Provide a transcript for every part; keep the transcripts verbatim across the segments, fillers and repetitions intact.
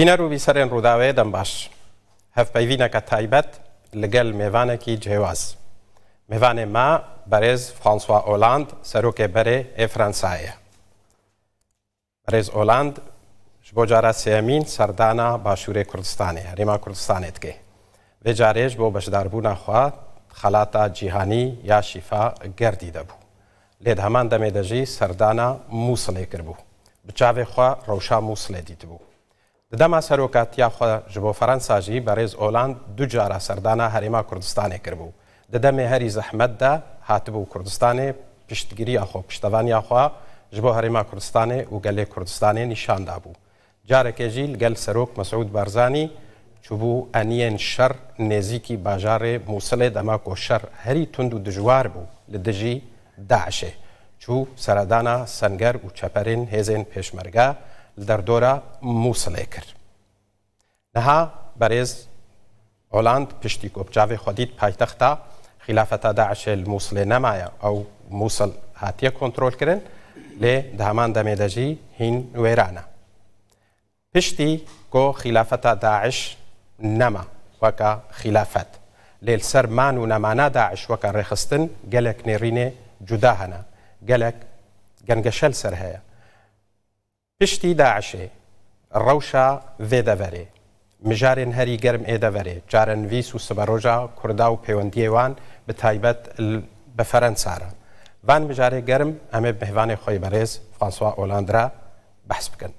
Bîner û bîserên Rûdawê dem baş. Hevpeyvîneke taybet li gel mêvanekî cihêwaz. Mêvanê me berêz François Hollande, serokê berê ê Fransayê ye. Berêz Hollande ji bo cara sêyemîn serdana Başûrê Kurdistanê, Herêma Kurdistanê dike. Vê carê ji bo beşdarbûna xwe xelata cîhanî ya Şîfa Gerdî de bû. Lê di heman demê de jî serdana Mûsilê kiribû. Bi çavê xwe rewşa Mûsilê dîtibû. Di dema serokatiya xwe ji bo Fransa jî berêz Hollande du cara serdana Herêma Kurdistanê kiribû. Di demê herî zehmet de hatibû Kurdistanê piştgiriya xwe, piştevaniya xwe ji bo Herêma Kurdistanê û gelê Kurdistanê nîşan dabû. Carekê jî li gel Serok Mesûd Barzanî çûbû eniyên şer nêzîkî bajarê Mûsilê, dema ku şer herî tund û dijwar bû li dijî DAIŞê. Çû seredana senger û çeperên hêzên pêşmerge li derdora Mûsilê kir. Niha berêz Hollande piştî ku bi çavê xwe dît paytexta xîlafeta DAIŞê li Mûsilê nemaye, ew Mûsil hatiye kontrolkirin, lê di heman demê de jî hîn wêran e. Piştî ku xîlafeta DAIŞ nema weke xîlafet, lê li ser man û nemana DAIŞ weke rêxistin gelek nêrînê cuda hene, gelek gengeşe li ser heye. Piştî DAIŞê rewşa vê deverê, mijarên herî germ ê deverê, çarenivîs û siberoja Kurda û pêwendiyê wan bi taybet li, bi Ferensa re. Van mijarê germ em ê bi mêvanê xwe yê berêz François Hollande re behs bikin.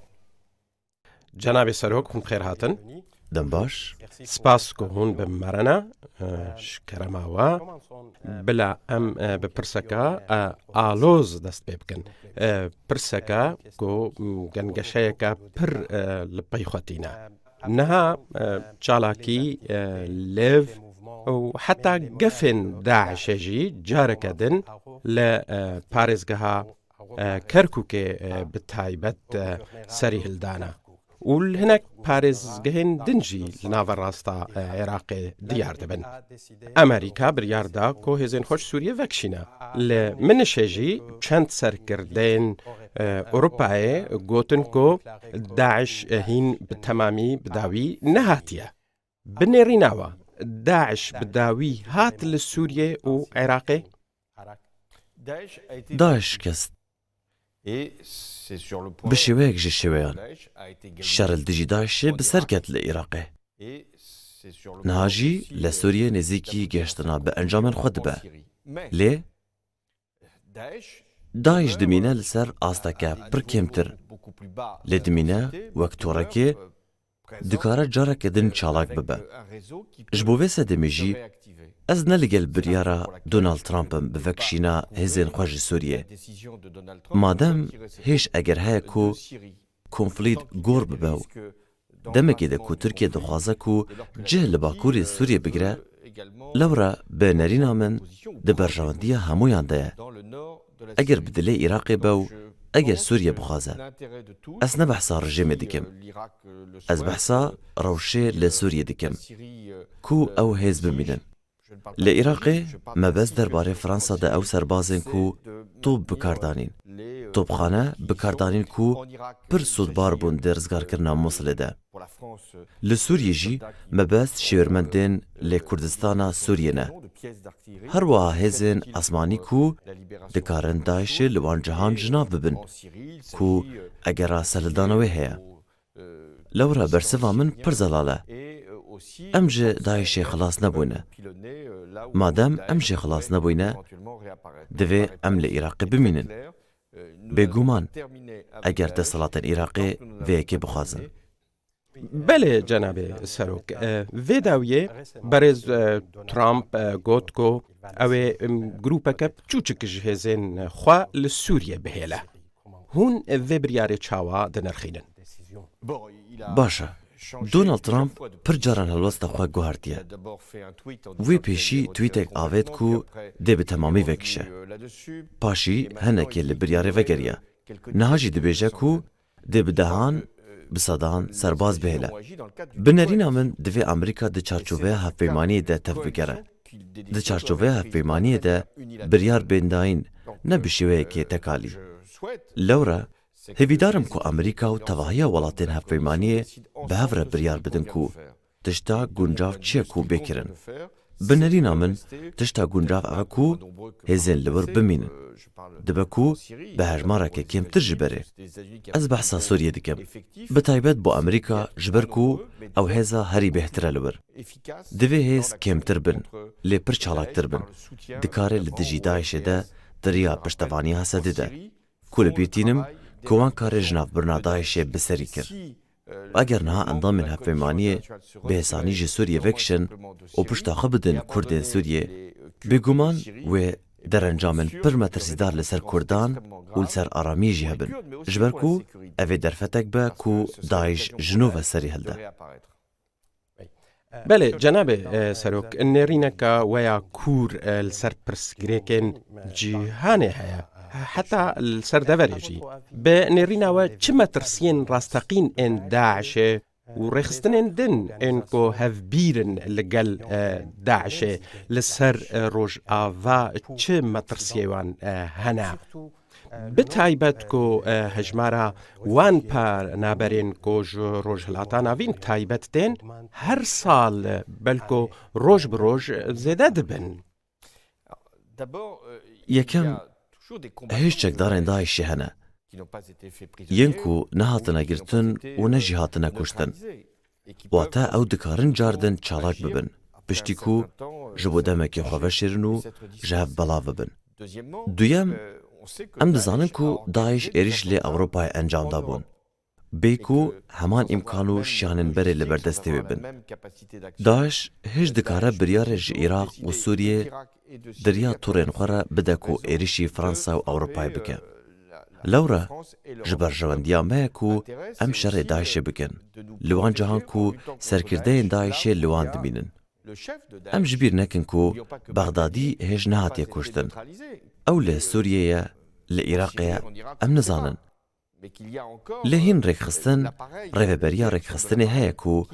Cenabê Serok, hûn bi xêr hatin. Dem baş. Spas ku hûn bi me re ne, e, ji kerema we. Bila em, e, bi pirseke, e, aloz dest pê bikin. E, pirseke ku, m, gengeşeyeke pir, e, li pey xwe tîne. Niha, e, çalakî, e, lêv û heta gefên DAIŞê jî careke din li, e, parêzgeha e, Kerkûkê, e, bi taybet, e, serî hildana. Û li hinek parêzgehên din jî li naverasta, e, Iraqê diyar dibin. Amerîka biryar da ku hêzên xwe ji Sûriyê vekişîne. Li Minişê jî çend serkirdeyên, e, Ewropayê gotin ku DAIŞ, e, hîn bi temamî bi dawî nehatiye. Bi nêrîna we, DAIŞ bi dawî hat li Sûriyê û Iraqê? DAIŞ şikest. Bi şêweyek ji şêweyan, şer li dijî DAIŞê bi ser ket li Iraqê. Niha jî li Sûriyê nêzîkî gihiştina bi encamên xwe dibe. Lê DAIŞ dimîne li ser asteke pir kêmtir. Lê dimîne wek torekê dikare careke din çalak bibe. Ji bo vê sedemê jî ez ne li gel biryara Donald Trump im bi vekişîna hêzên xwe ji Sûriyê. Madem hêj eger heye ku konflît gor bibe û demekê de ku Tirkiye dixwaze ku cih li bakurê Sûriyê bigire, lewra bi nerîna min di berjewendiya hemûyan de ye. Eger bi dilê Iraqê be û eger Sûriye bixwaze, ez ne behsa rejîmê dikim. Ez behsa rewşê li Sûriyê dikim ku ew hêz bimînin. Li Iraqê mebest derbarê Fransa de ew serbazên ku top bi kar danîn, topxane bi kar danîn ku pir sûdbar bûn di rizgarkirina Mûsilê de. Li Sûriyê jî mebest şêwirmendên li Kurdistana Sûriyê ne. Her wiha hêzên asmanî ku dikarin DAIŞê li wan cihan ji nav bibin, ku egera serhildana wê heye. Lewra bersiva min pir zelal e. Em ji DAIŞê xilas nebûne. Madem em jê xilas nebûne, divê em li Iraqê bimînin. Bêguman, eger desthilatên Iraqê vê yekê bixwazin. Belê, cenabê Serok. E, vê dawiyê berêz, e, Trump, e, got ku ew ê, em, grûpeke piçûçik ji hêzên xwe li Sûriyê bihêle. Hûn vê biryarê çawa dinirxînin? Baş e. Donald Trump pir caran helwesta xwe guhertiye. Wê pêşî twîtek avêt ku dê bi temamî vekişe. Paşî hinekê li biryarê vegeriye. Niha jî dibêje ku dê bi dehan, bi sedan serbaz bihêle. Bi nerîna min divê Amerîka di çarçoveya hevpeymaniyê de tev bigere. Di çarçoveya hevpeymaniyê de biryar bên dayîn, ne bi şêweyekê tekalî. Lewra Hêvîdar im ku Amerîka û tevahiya welatên hevpeymaniyê bi hev re biryar bidin ku tişta guncav çi ye ku bê kirin. Bi nerîna min, tişta guncav ev e ku hêzên li wir bimînin. Dibe ku bi hejmareke kêmtir ji berê. Ez behsa Sûriyê dikim. Bi taybet bo Amerîka, ji ber ku ew hêza herî bêhtir e li wir. Divê hêz kêmtir bin, lê pir çalaktir bin. Dikare li dijî DAIŞê de di riya piştevaniya Hesedê de, ku li bîr tînim ku wan karê ji navbirina DAIŞê bi serî kir. Eger niha endamên hevpeymaniyê bi hêsanî ji Sûriyê vekişin û pişta xwe bidin Kurdên Sûriyê, bêguman wê derencamên pir metirsîdar li ser Kurdan û li ser aramiyê jî hebin. Ji ber ku ev ê derfetek be ku DAIŞ ji nû ve serî hilde. Belê, cenabê, e, serok, nêrîneke we ya kûr, e, li ser pirsgirêkên cîhanê heye. Heta li ser deverê jî. Bi nêrîna we çi metirsiyên rasteqîn ên DAIŞê û rêxistinên din ên ku hevbîr in li gel, e, DAIŞê li ser, e, Rojava çi metirsiyê wan, e, hene? Bi taybet ku, e, hejmara wan penaberên ku ji Rojhilata Navîn taybet tên, her sal, e, belko roj bi roj zêde dibin. Yekem, hêj çekdarên DAIŞê hene. Yên ku nehatine girtin û ne jî hatine kuştin. Wate ew dikarin cardin çalak bibin, piştî ku ji bo demekê xwe veşêrin û ji hev belav bibin. Duyem, em dizanin ku DAIŞ êrîş li Ewropayê encam dabûn. Bê ku heman îmkan û şiyanên berê li ber destê wê bin. DAIŞ hêj dikare biryarê ji Iraq û Sûriyê di riya torên xwe re bide ku êrîşî Fransa û Ewropayê bike. Lewre, ji berjewendiya me ye ku em şerê DAIŞê bikin. Li wan cihan ku serkirdeyên DAIŞê li wan dimînin. Em ji bîr nekin ku Bexdadî hêj nehatiye kuştin. Ew li Sûriyê ye, li Iraqê ye, em nizanin. Lê hîn rêkxistin, rêveberiya rêkxistinê heye ku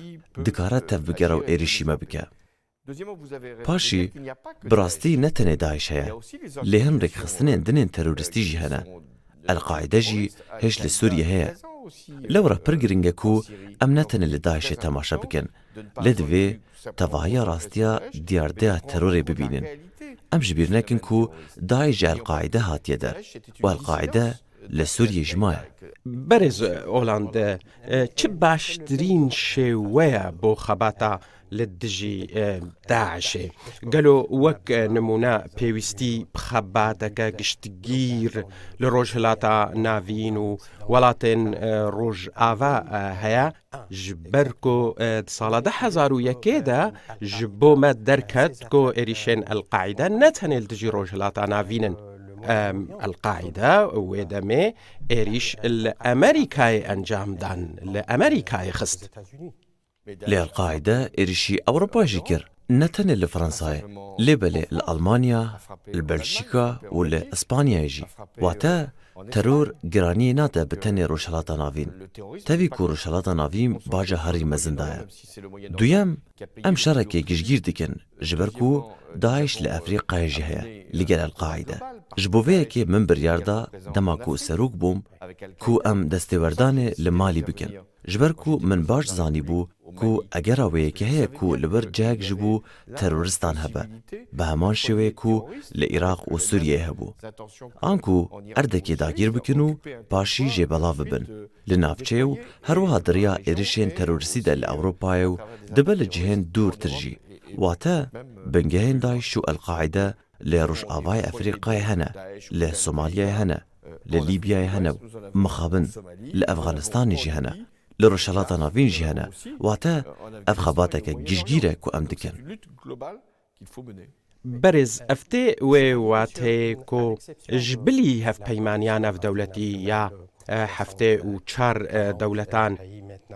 dikare tev bigere û êrîşî me bike. Paşî, bi rastî ne tenê DAIŞ heye, lê hin rêkxistinên din ên terorîstî jî hene. El-Qaîde jî hêj li Sûriyê heye. Lewra pir giring e ku em ne tenê li DAIŞê temaşe bikin, lê divê tevahiya rastiya diyardeya terorê bibînin. Em ji bîr nekin ku DAIŞ ji El-Qaîde hatiye der û El-Qaîde li Sûriyê jî maye. Berêz Oland, e, çi baştirîn şêwe ye bo xebata li dijî, e, DAIŞê? Gelo wek, e, nimûne pêwîstî bi xebateke giştgîr li Rojhilata Navîn û welatên, e, Rojava, e, heye? Ji ber ku, e, di sala du hezar û yekê de ji bo me derket ku êrîşên El-Qaîde ne tenê li dijî Rojhilata Navîn in. Em, El-Qaîde wê demê êrîş li Amerîkayê encam dan, li Amerîkayê xist. Lê El-Qaîde êrîşî Ewropa jî kir, ne tenê li Fransayê, lê belê li Almanya, li Belçîka û li Îspanyayê jî. Wate, teror giraniyê nade bi tenê Rojhilata Navîn. Tevî ku Rojhilata Navîn baca herî mezin de ye. Duyem, em şerekê giştgîr dikin, ji ber ku DAIŞ li Efrîqayê jî heye, li gel El-Qaîde. Ji bo vê yekê min biryar da, dema ku serok bûm, ku em destêwerdanê li Malî bikin. Ji ber ku min baş zanîbû ku egera wê yekê heye ku li wir cihek ji bo teroristan hebe, bi heman şêweyê ku li Iraq û Sûriyeyê hebû. Anku erdekê dagîr bikin û paşî jê belav bibin li navçeyê û herwiha di riya êrişên teroristî de li Ewropayê û dibe li cihên dûrtir jî. Wate, bingehên DAIŞ û El-Qaîde li Rojavayê Efrîqayê hene, li Somaliyayê hene, li Lîbyayê hene û mixabin li Efxanistanê jî hene, li Rojhilata Navîn jî hene. Wate, ev xebateke giştgîr e ku em dikin. Berêz, ev tê wê wateyê ku ji bilî hevpeymaniya navdewletî ya, e, heftê û çar, e, dewletan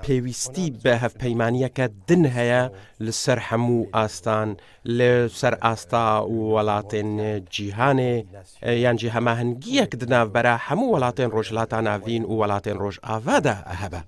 pêwîstî bi hevpeymaniyeke din heye li ser hemû astan, li ser asta welatên cîhanê, e, yan jî hemahengiyek di navbera hemû welatên Rojhilata Navîn û welatên Rojava de hebe.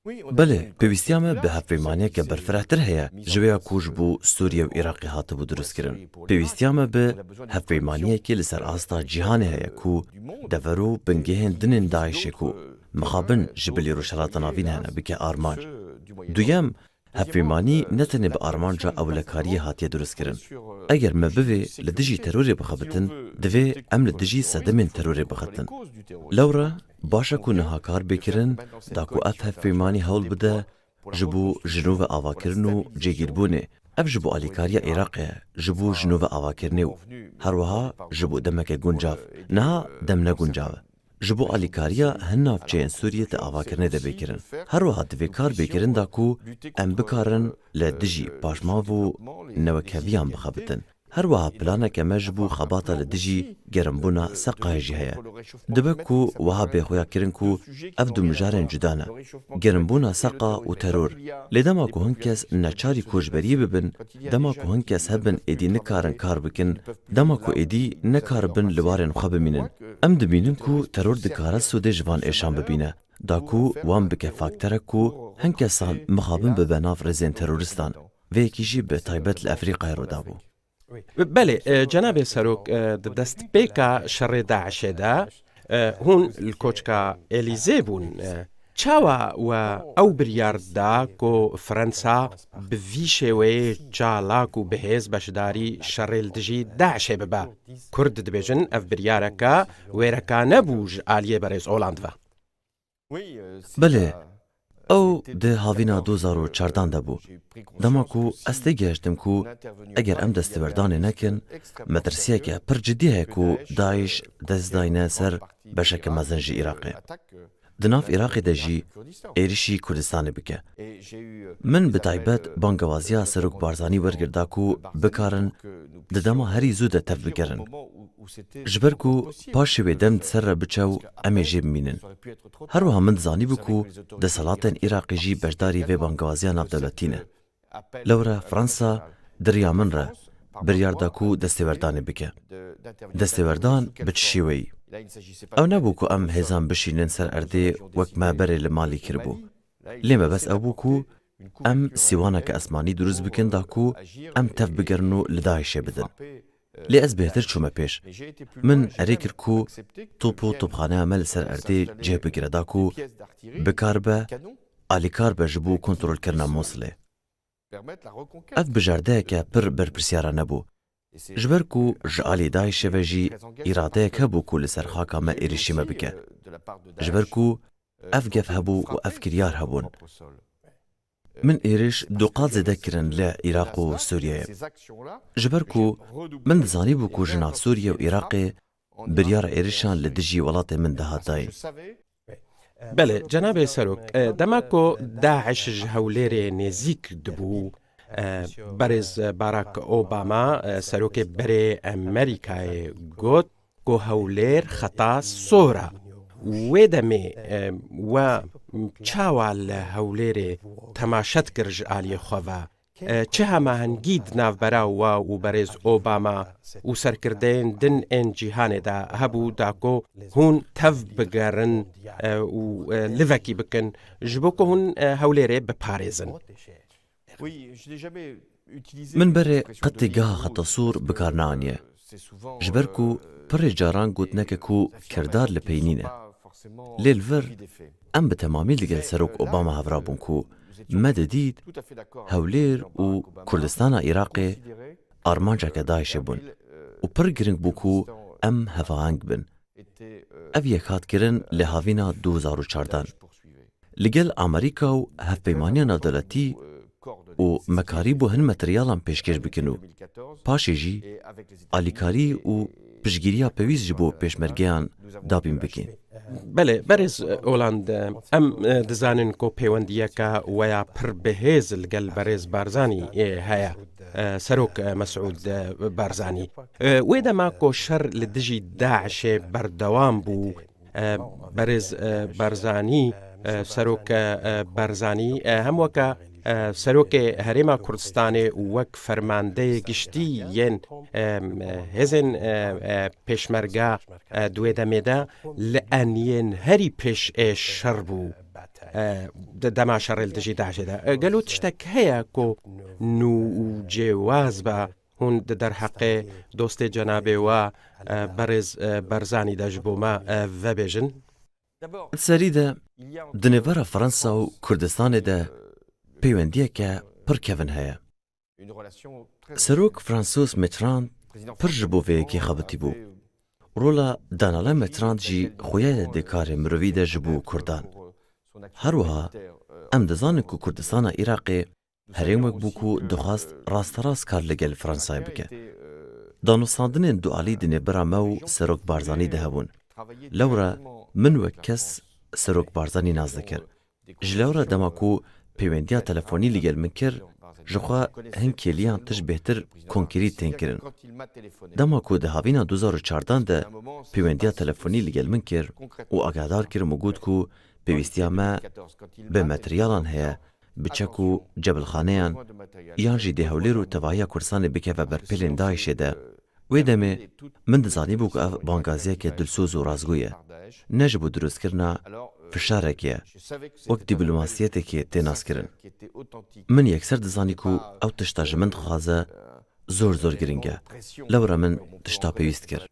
Belê, pêwîstiya me bi hevpeymaniyeke berfirehtir heye ji wê ya ku ji bo Sûriye û Iraqê hatibû dirustkirin. Pêwîstiya me bi hevpeymaniyekê li ser asta cîhanê heye ku dever û bingehên din ên DAIŞê ku mixabin ji bilî Rojhilata Navîn hene bike armanc. Duyem, hevpeymanî ne tenê bi armanca ewlekariyê hatiye dirustkirin. Eger me bivê li dijî terorê bixebitin, divê em li dijî sedemên terorê bixebitin. Lewra baş e ku niha kar bê kirin da ku ev hevpeymanî hewl bide ji bo Jinove avakirin û cêgîrbûnê. Ev ji bo alîkariya Iraqê ye, ji bo Jinove avakirinê û herwiha ji bo demeke guncav. Niha dem ne guncav e. Ji bo alîkariya hin navçeyên Sûriyê di avakirinê de bê kirin. Herwiha divê kar bê kirin da ku em bikarin li dijî paşmav û newekheviyan bixebitin. Her wiha planeke me ji bo xebata li dijî gerimbûna seqayê jî heye. Dibe ku wiha bê xuya kirin ku ev du mijarên cuda ne. Gerimbûna seqa û teror. Lê dema ku hin kes neçarî koçberiyê bibin, dema ku hin kes hebin êdî nikarin kar bikin, dema ku êdî nekaribin li warên xwe bimînin. Em dibînin ku teror dikare sûdê ji van êşan bibîne, da ku wan bike fakterek ku hin kesan mixabin bibe nav rêzên teroristan. Vê yekî jî bi taybet li Efrîqayê rû dabû. Belê, e, cenabê Serok, e, di destpêka şerê DAIŞê de, e, hûn li koçka Elîzê bûn. E, çawa we ew biryar da ku Fransa bi vî şêweyê çalak û bihêz beşdarî şerê li dijî DAIŞê bibe? Kurd dibêjin ev biryareke wêrekane bû ji aliyê berêz Hollande ve. Belê, ew di havîna du hezar û çardan de bû. Dema ku ez têgihiştim ku eger em desthiberdanê nekin, metirsiyeke pir cidî heye ku DAIŞ dest dayne ser beşeke mezin ji Iraqê. Di nav Iraqê de jî êrişî Kurdistanê bike. Min bi taybet bangewaziya Serok Barzanî wergirt da ku bikarin di dema herî zû de tev bigerin. Ji ber ku paşê wê dem di ser re biçe û em ê jê bimînin. Her wiha min dizanîbû ku desthilatên Iraqê jî beşdarî vê bangewaziya navdewletî ne. Lewra Fransa di riya min re biryar da ku destêwerdanê bike. Destêwerdan bi çi şêweyî? Ew nebû ku em hêzan bişînin ser erdê wek me berê li malî kiribû. Lê mebest ew bû ku em sîwaneke esmanî dirust bikin da ku em tev bigerin û li DAIŞê bidin. Lê ez bêhtir çûme pêş. Min erê kir ku top û topxaneya me li ser erdê cih bigire da ku bikar be, alîkar be ji bo kontrolkirina Mûsilê. Ev bijardeyeke pir berpirsyarane bû. Ji ber ku ji alî DAIŞê ve jî îradeyek hebû ku li ser xaka me êrişî me bike. Ji ber ku ev gef hebû û ev kiryar hebûn. Min êriş du qat zêde kirin li Iraq û Sûriyeyê. Ji ber ku min dizanîbû ku ji nav Sûriye û Iraqê biryara êrişan li dijî welatê min dihat dayîn. Belê, cenabê Serok, e, dema ku DAIŞ ji Hewlêrê nêzîk dibû, e, berêz Barack Obama, e, serokê berê Amerîkayê got ku Hewlêr xeta sor e. Wê demê, e, we çawa li Hewlêrê temaşe dikir ji aliyê xwe ve? E, çi hemahengî di navbera we û berêz Obama û serkirdeyên din ên cîhanê de hebû da ku hûn tev bigerin, e, û, e, livekî bikin ji bo ku hûn, e, Hewlêrê biparêzin? Min berê qetê geha xeta sor bi kar neaniye. Ji ber ku pirê caran gotineke ku kirdar li pey nîne. Lê li vir em bi temamî li gel Serok Obama hevrabûn ku me didît Hewlêr û Kurdistana Iraqê armanceke DAIŞê bûn û pir giring bû ku em hevaheng bin. Ev yek hat kirin li havîna du hezar û çardan. Li gel Amerîka û hevpeymaniya navdewletî û me karîbû hin materyalan pêşkêş bikin û paşê jî alîkarî û piştgiriya pêwîst ji bo pêşmergeyan dabîn bikin. Belê, berêz Hollande, em, e, dizanin ku pêwendiyeke weya pir bihêz li gel berêz Barzanî, e, heye. E, Serok, e, Mesûd, e, Barzanî. E, wê dema ku şer li dijî DAIŞê berdewam bû, e, berêz, e, Barzanî, e, Serok, e, Barzanî, e, hem weke, e, Serokê Herêma Kurdistanê û wek fermandeyê giştî yên, e, hêzên, e, e, pêşmerga, e, di wê demê de li eniyên herî pêş ê şer bû. e, di dema şerê li dijî DAIŞê de. E, gelo tiştek heye ku nû û cêwaz be hûn di derheqê dostê cenabê we, e, berêz, e, Barzanî de ji bo me, e, vebêjin? Di serî de di nêvera Fransa û Kurdistanê de peywendiyeke pir kevin heye. Serok François Mitterrand pir ji bo vê yekê xebitî bû. Rola Danala Mitterrand jî xuya ye di karê mirovî de ji bo Kurdan. Her wiha em dizanin ku Kurdistana Iraqê herêmek bû ku dixwest rasterast kar li gel Fransayê bike. Danûstandinên dualî di nêbera me û Serok Barzanî de hebûn. Lewre min wek kes Serok Barzanî nas dikir. Ji lewre dema ku pêwendiya telefonî li gel min kir, ji xwe hin kêliyan tişt bêhtir konkrît tên kirin. Dema ku di havîna du hazar û çardan de pêwendiya telefonî li gel min kir û agahdar kirim û got ku pêwîstiya me bi materyalan heye, bi çek û cebilxaneyan, yan jî dê Hewlêr û tevahiya Kurdistanê bikeve ber pêlên DAIŞê de, wê demê min dizanîbû ku ev bangaziyeke dilsoz û rastgo ye. Ne ji bo dirustkirina fişarekê ye, wek dîplomasiyeteke tê naskirin. Min yekser dizanî ku ew tişta ji min dixwaze zor zor giring e. Lewra min tişta pêwîst kir.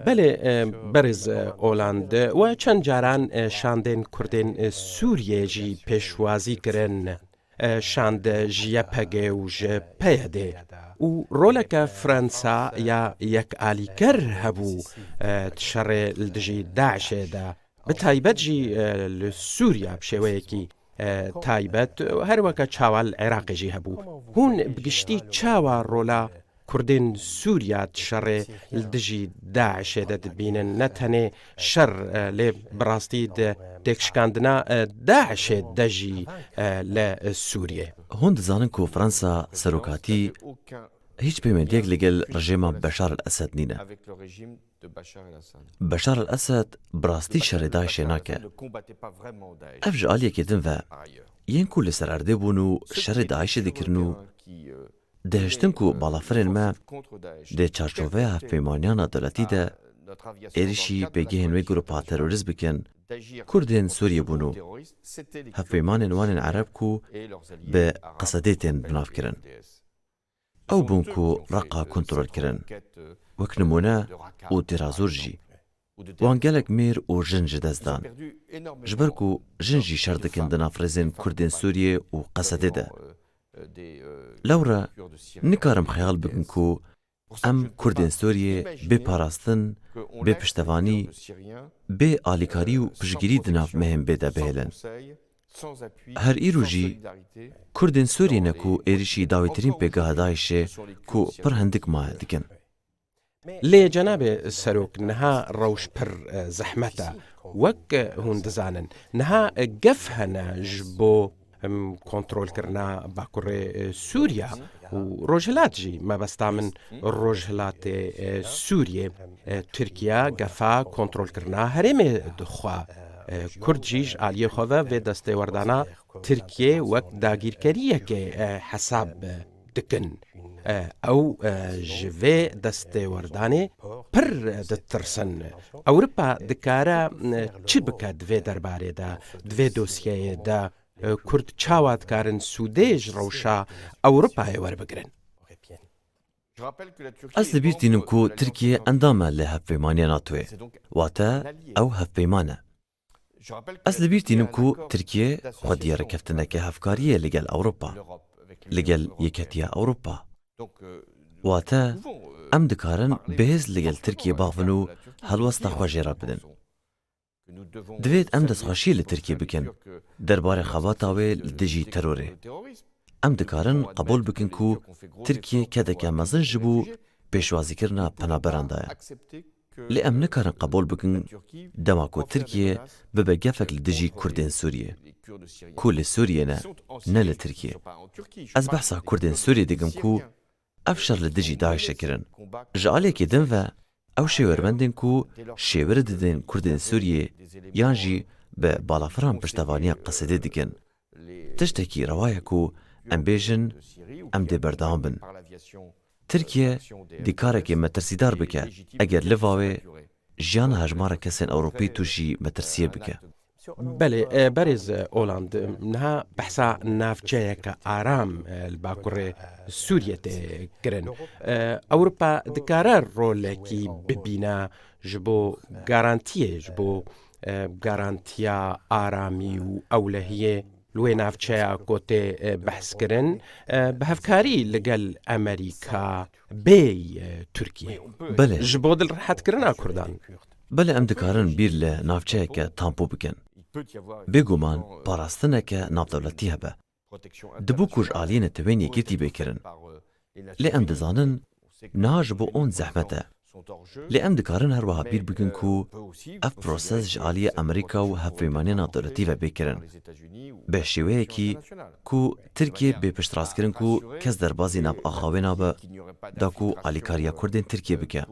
Belê, e, berêz, e, Oland, we çend caran, e, şandên Kurdên, e, Sûriyê jî pêşwazî kirin, e, şand ji Y P G û ji P Y D û roleke Fransa ya yekalîker hebû, e, di şerê li dijî DAIŞê de, bi taybet jî, e, li Sûriya bi şêweyekî, e, taybet, her weke çawa li Iraqê jî hebû. Hûn bi giştî çawa rola Kurdên Sûriya di şerê li dijî DAIŞê de dibînin, ne tenê şer, e, lê bi rastî di têkşikandina, e, DAIŞê de jî, e, li Sûriyê. Hûn dizanin ku Fransa serokatî hîç peywendiyek li gel rejêma Beşar el Esed nîne. Beşar el Esed bi rastî şerê DAIŞê nake. Ev ji aliyekê din ve yên ku li ser erdê bûn û şerê DAIŞê dikirin û dihiştin ku balafirên me di çarçoveya hevpeymaniya navdewletî de êrişî pêgehên wê grupa terorîst bikin, Kurdên Sûriyê bûn û hevpeymanên wan ên Ereb ku bi Qesedê tên binavkirin. Ew bûn ku Reqa kontrol kirin. Wek nimûne û Dêrazor jî. Wan gelek mêr û jin ji dest dan. Ji ber ku jin jî şer dikin di nav rêzên Kurdên Sûriyê û Qesedê de. Lewre nikarim xeyal bikim ku em Kurdên Sûriyê bê parastin, bê piştevanî, bê alîkarî û piştgirî di nav mehên bê de bihêlin. Her îro jî Kurdên Sûriyê ne ku êrişî dawîtirîn pêgeha DAIŞê ku pir hindik maye dikin. Lê cenabê Serok, niha rewş pir, e, zehmet e. Wek, e, hûn dizanin, niha, e, gef hene ji bo, em, kontrolkirina Bakurê, e, Sûriya û Rojhilat jî. Mebesta min Rojhilatê, e, Sûriyê. E, Tirkiye gefa kontrolkirina herêmê dixwe. E, Kurd jî ji aliyê xwe ve vê destêwerdana Tirkiyê wek dagîrkeriyekê, e, hesab, e, dikin. E, ew, e, ji vê destêwerdanê pir, e, ditirsin. Ewropa dikare, e, çi bike di vê derbarê de, di vê dosyeyê de? E, Kurd çawa dikarin sûdê ji rewşa Ewropayê werbigirin? Ez li bîr tînim ku Tirkiye endam e li Hevpeymaniya NATOyê. Wate ew hevpeyman e. Ez li bîr tînim ku Tirkiye xwediye rêkeftineke hevkariyê li gel Ewropa, li gel Yeketiya Ewropa. Wate, em dikarin bihêz li gel Tirkiye baxivin û helwesta xwe jê re bidin. Divêt em destxweşiyê li Tirkiye bikin derbarê xebata wê li dijî terorê. Em dikarin qebûl bikin ku Tirkiye kedeke mezin ji bo pêşwazîkirina penaberan daye. Lê em nikarin qebûl bikin dema ku Tirkiye bibe gefek li dijî Kurdên Sûriyê, ku li Sûriyê ne, ne li Tirkiye. Ez behsa Kurdên Sûriyê dikim ku ev şer li dijî DAIŞê kirin. Ji aliyekî din ve ew şêwermendên ku şêwirê didin Kurdên Sûriyê yan jî bi balafiran piştevaniya Qesedê dikin. Tiştekî rewa ye ku em bêjin, em dê berdewam bin. Tirkiye dê karekê metirsîdar bike eger li va wê jiyana hejmara kesên Ewropî tûşî metirsiyê bike. Belê, e, berêz, e, Oland, niha behsa navçeyeke aram, e, li bakurê Sûriyê tê kirin. E, Ewropa dikare rolekî bibîne ji bo garantiyê, ji bo, e, garantiya aramî û ewlehiyê li wê navçeya ku tê, e, behs kirin, e, bi hevkarî li gel Amerîka bê, e, Tirkiye. Belê. Ji bo dilrehetkirina Kurdan. Belê, em dikarin bîr li navçeyeke tampû bikin. Bêguman parastineke navdewletî hebe. Dibû ku ji aliyê netewên yekîtî bê kirin. Lê em dizanin niha ji bo wan zehmet e. Lê em dikarin her wiha bîr bikin ku ev proses ji aliyê Amerîka û hevpeymaniya navdewletî ve bê kirin. Bi şêweyekî ku Tirkiye bê piştrastkirin ku kes derbazî nav axa wê nabe, da ku alîkariya Kurdên Tirkiye bike.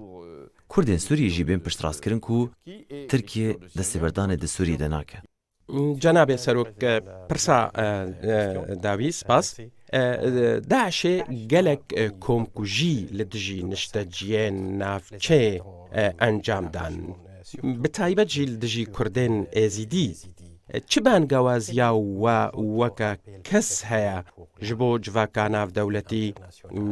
Kurdên Sûriyê jî bên piştrastkirin ku Tirkiye destêberdanê di Sûriyê de nake. Cenabê Serok, e, pirsa, e, e, dawî, spas. E, e, DAIŞê gelek, e, komkujî li dijî nişteciyên navçeyê, e, encam dan. Bi taybet jî li dijî Kurdên Êzîdî. E, çi bangewaziya we weke kes heye ji bo civaka navdewletî,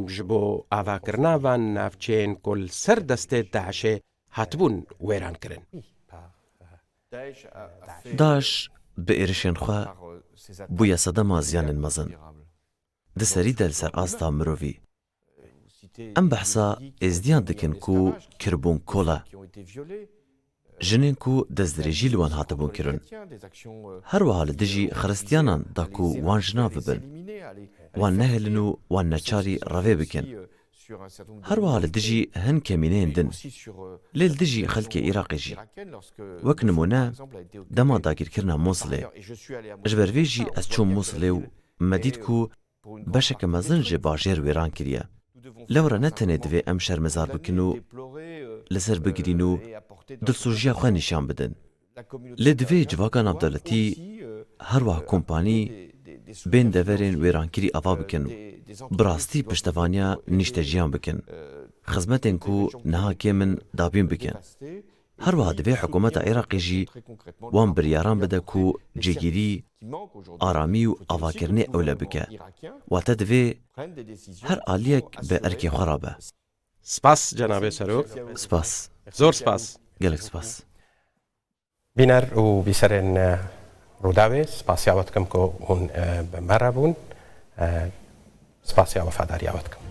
ji bo avakirina van navçeyên ku li ser destê DAIŞê hatibûn wêran kirin? DAIŞ bi êrişên xwe bûye sedema ziyanên mezin. Di serî de li ser asta mirovî. Em behsa êzdiyan dikin ku kiribûn kol e. Jinên ku destdirêjî li wan hatibûn kirin. Her wiha li dijî xiristiyanan da ku wan jina bibin. Wan nehêlin û wan neçarî revê bikin. Her wiha li dijî hin kemîneyên din. Lê li dijî xelkê Iraqê jî. Wek nimûne, dema dagirkirina Mûsilê. Ji ber vê jî ez çûm Mûsilê û me dît ku beşeke mezin ji bajêr wêran kiriye. Lewre ne tenê divê em şermezar bikin û li ser bigirîn û dilsojiya xwe nîşan bidin. Lê divê civaka navdewletî, her wiha kompanî, bên deverên wêrankirî ava bikin û bi rastî piştevaniya nîşteciyan bikin. Xizmetên ku niha kêm in dabîn bikin. Her wiha divê hikûmeta Iraqê jî wan biryaran bide ku cêgirî, aramî û avakirinê ewle bike. Wate divê her aliyek bi erkê xwe re be. Spas cenabê Serok. Spas. Zor spas. Gelek spas. Bîner û bîserên, e, Rûdawê, spasiya we dikim ku hûn, e, bi me re bûn. E, spasiya wefadariya we dikim.